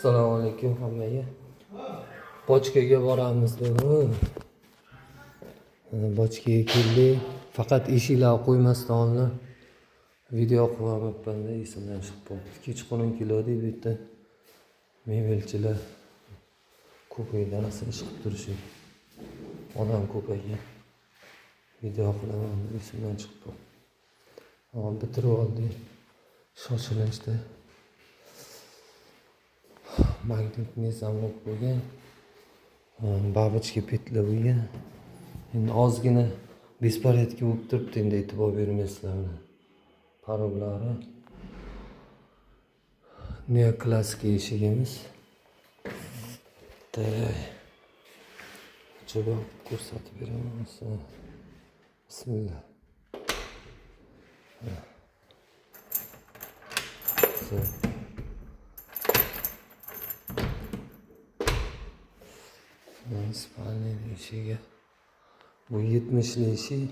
Assalomu alaykum hammaga. Bochkaga boramiz bugun. Bochkaga keldik. Faqat eshiklarni qo'ymasdan oldin video qilyapman-da, esimdan chiqib qoldi. Kechqurun keldik, bu yerda mebelchilar ko'paydi, rosa ish qilib turishadi. Odam ko'paygan. Video qilaman deb esimdan chiqib qoldi. Hozir bitirib oldik. Shoshilinchda magnitni zamok bo'lgan, babochka petla bo'lgan. Endi ozgina беспорядка bo'lib turibdi, endi e'tibor bermaysizlar uni. Parollari. Neoklassik eshigimiz. Bitta ko'rsatib beraman. Bismillah. Spalni eshigi. Bu 70'li eshik.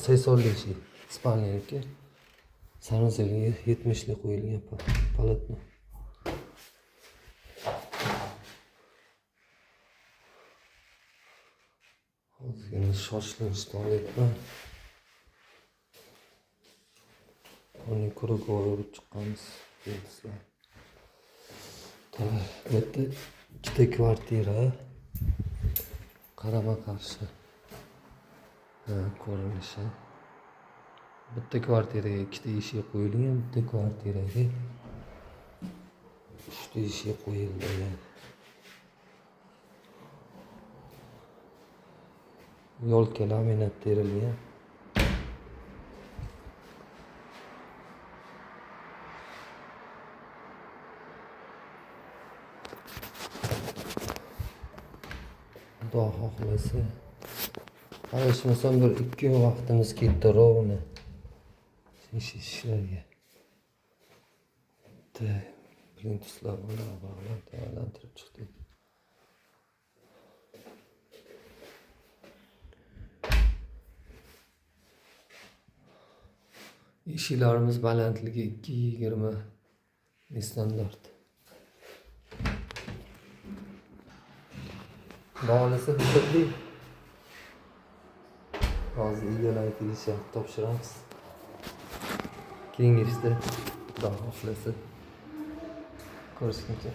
80'li eshik. Spalniki. Sanuzelga 70'li qo'yilgan polotno. Ozgina shoshilinchda olyapman. Uni круговой urib chiqqanmiz. Yulduzlar. Bu yerda ikkita kvartira qarama-qarshi ko'rinishi. Bitta kvartiraga ikkita eshik qo'yilgan, bitta kvartiraga uchta eshik qo'yilgan. Yo'lka laminat terilgan. Xudo xohlasa, adashmasam bir 2 kun vaqtimiz ketdi rovni ishlarga. Plintuslar bilan aylantirib chiqdik. Eshiklarimiz balandligi 2.20 standart. Xudo bitirdik. Hozir egalari kelishyapti, topshiramiz. Keyingi ishda Xudo xohlasa ko'rishguncha.